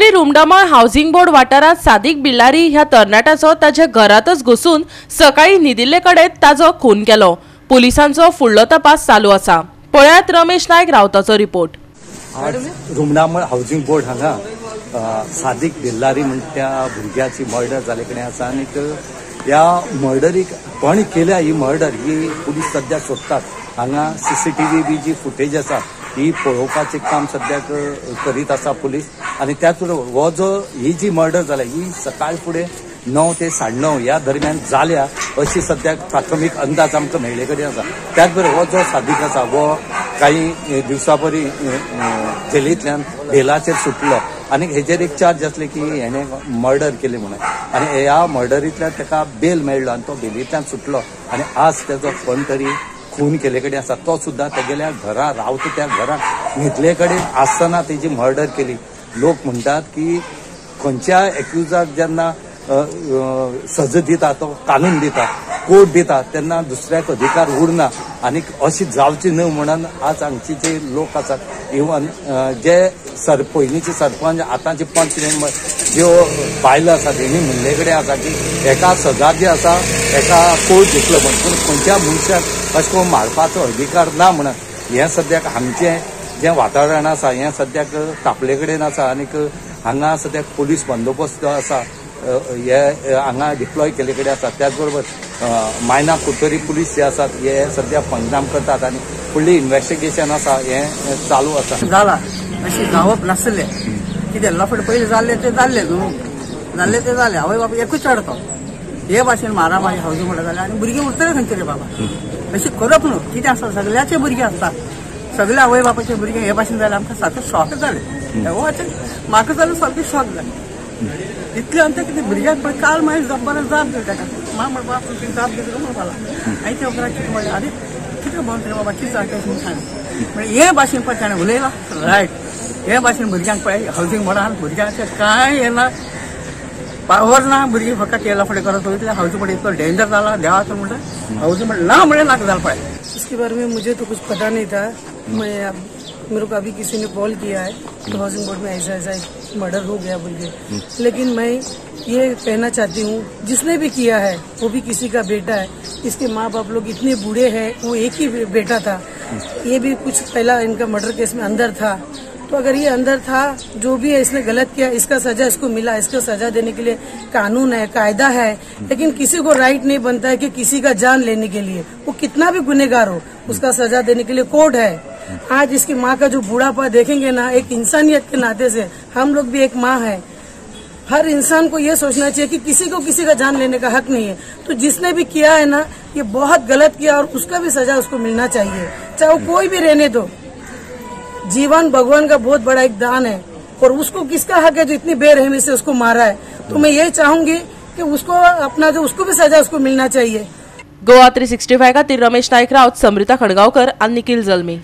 Khorlim Rumdamol housing board वाठारांत सादिक बिल्लारी ह्या तरणाट्याचो ताच्या घरांतच घुसून सकाळी न्हिदिल्ले कडेन ताजो खून केलो. पुलिसांचो फुडलो तपास चालू आसा. पळयात रमेश नायक रावताचो रिपोर्ट. आज रुमडामळ हाऊसिंग बोर्ड हांगा सादिक बिल्लारी म्हणटा भुरग्याची मर्डर जाल्ले कडेन आसा आनीक ह्या मर्डरीक कोणी केल्या ही मर्डर ही पुलीस सद्या सोदतात. हांगा सीसीटीव्ही बी जी फुटेज आसा ही पळोवपाचें काम सद्याक करीत आसा पुलीस. आनी त्याच बरोबर हो जो ही जी मर्डर जाल्या ही सकाळ फुडें 9 ते 9:30 ह्या दरम्यान जाल्या अशी सद्याक प्राथमीक अंदाज आमकां मेळ्ळे कडेन आसा. त्याच बरोबर हो जो सादिक आसा हो काही दिवसां परी जेलींतल्यान बेलाचेर सुटलो आनी हेजेर एक चार्ज आसले की हेणें मर्डर केली म्हणून आनी ह्या मर्डरींतल्यान ताका बेल मेळ्ळो आनी तो बेलींतल्यान सुटलो आनी आज तेजो कोण तरी खून केल्ले कडेन आसा. तो सुद्दां तेगेल्या घरा रावता त्या घरांत न्हिदले कडेन आसतना तेजी मर्डर केली. लोक म्हणटात की खंयच्या एक्युजाक जेन्ना सजा दिता तो कानून दिता कोर्ट दिता तेन्ना दुसऱ्याक अधिकार उरना आनी अशी जावची न्हय म्हणून आज हांगचे जे लोक आसात इवन जे पयलींचे सरपंच आतांचे पंच मेंबर ज्यो बायलो आसात हेणी म्हणले कडेन आसा की एका सजा जी आसा एका कोर्ट दितलो म्हण पूण खंयच्या मनशाक अशें करून मारपाचो अधिकार ना म्हणून हें सद्याक हांगचें जें वातावरण आसा हें सद्याक तापले कडेन आसा. आनीक हांगा सद्याक पुलीस बंदोबस्त जो आसा हे हांगा डिप्लॉय केल्ले कडेन आसा. त्याच बरोबर मायना कुडतरी पुलीस जे आसात हे सद्या पंचनाम करतात आनी फुडली इन्वेस्टिगेशन आसा हें चालू आसा. जाला अशी जावप नासलें कितें लफड पयलीं जाल्लें तें जाल्लें न्हू जाल्लें तें जालें. आवय बापूय एकूच चडतो हे भाशेन मारामारी हावजी म्हणटा जालें आनी भुरगीं उरतले खंयचे रे बाबा. अशी करप न्हू कितें आसा सगळ्याचे भुरगे आसता सगळे आवय बापाचे भुरगे हे भाशेन जालें आमकां सारकें शॉक जालें. म्हाका जाल्यार सारकें शॉक जालें इतलें आमच्या कितें भुरग्यांक पळय काल मागीर बरें जाप दिली ताका मा म्हण बाप जाप दिली म्हणपाक लागलो. आनी ते उपरांत कितें म्हणलें आरे कितें बोल रे बाबा कितें जाता म्हणून सांग म्हणजे हे भाशेन पळय ताणें उलयलां रायट. हे भाशेन भुरग्यांक पळय हावजींग बोर्डान भुरग्यांचें कांय हें ना पावर ना भुरगीं फकत हे लफडे करत वयतले. हावजींग बोर्ड इतलो डेंजर जाला देवाचो म्हणटा हावजींग बोर्ड ना म्हणलें नाका जालें पळय. इसके बारे में मुझे तो कुछ पता नहीं था. मैं मेरे को अभी किसी ने कॉल किया है तो हाउसिंग बोर्ड में ऐसा ऐसा मर्डर हो गया बोल के. लेकिन मैं ये कहना चाहती हूँ जिसने भी किया है वो भी किसी का बेटा है. इसके माँ बाप लोग इतने बूढ़े हैं, वो एक ही बेटा था. ये भी कुछ पहला इनका मर्डर केस में अंदर था. तो अगर ये अंदर था जो भी है इसने गलत किया, इसका सजा इसको मिला. इसको सजा देने के लिए कानून है, कायदा है. लेकिन किसी को राइट नहीं बनता है कि किसी का जान लेने के लिए, वो कितना भी गुनहगार हो उसका सजा देने के लिए कोर्ट है. आज इसकी माँ का जो बुढ़ापा देखेंगे ना, एक इंसानियत के नाते से हम लोग भी एक माँ है. हर इंसान को ये सोचना चाहिए कि किसी को किसी का जान लेने का हक नहीं है. तो जिसने भी किया है ना ये बहुत गलत किया और उसका भी सजा उसको मिलना चाहिए, चाहे वो कोई भी रहने दो. जीवन भगवान का बहुत बड़ा एक दान है और उसको किसका हक है जो इतनी बेरहमी से उसको मारा है. तो मैं ये चाहूंगी कि उसको अपना जो उसको भी सजा उसको मिलना चाहिए. गोवा 365 खातीर रमेश नायक राउत, समृता खडगांवकर आणि निखिल जल्मी.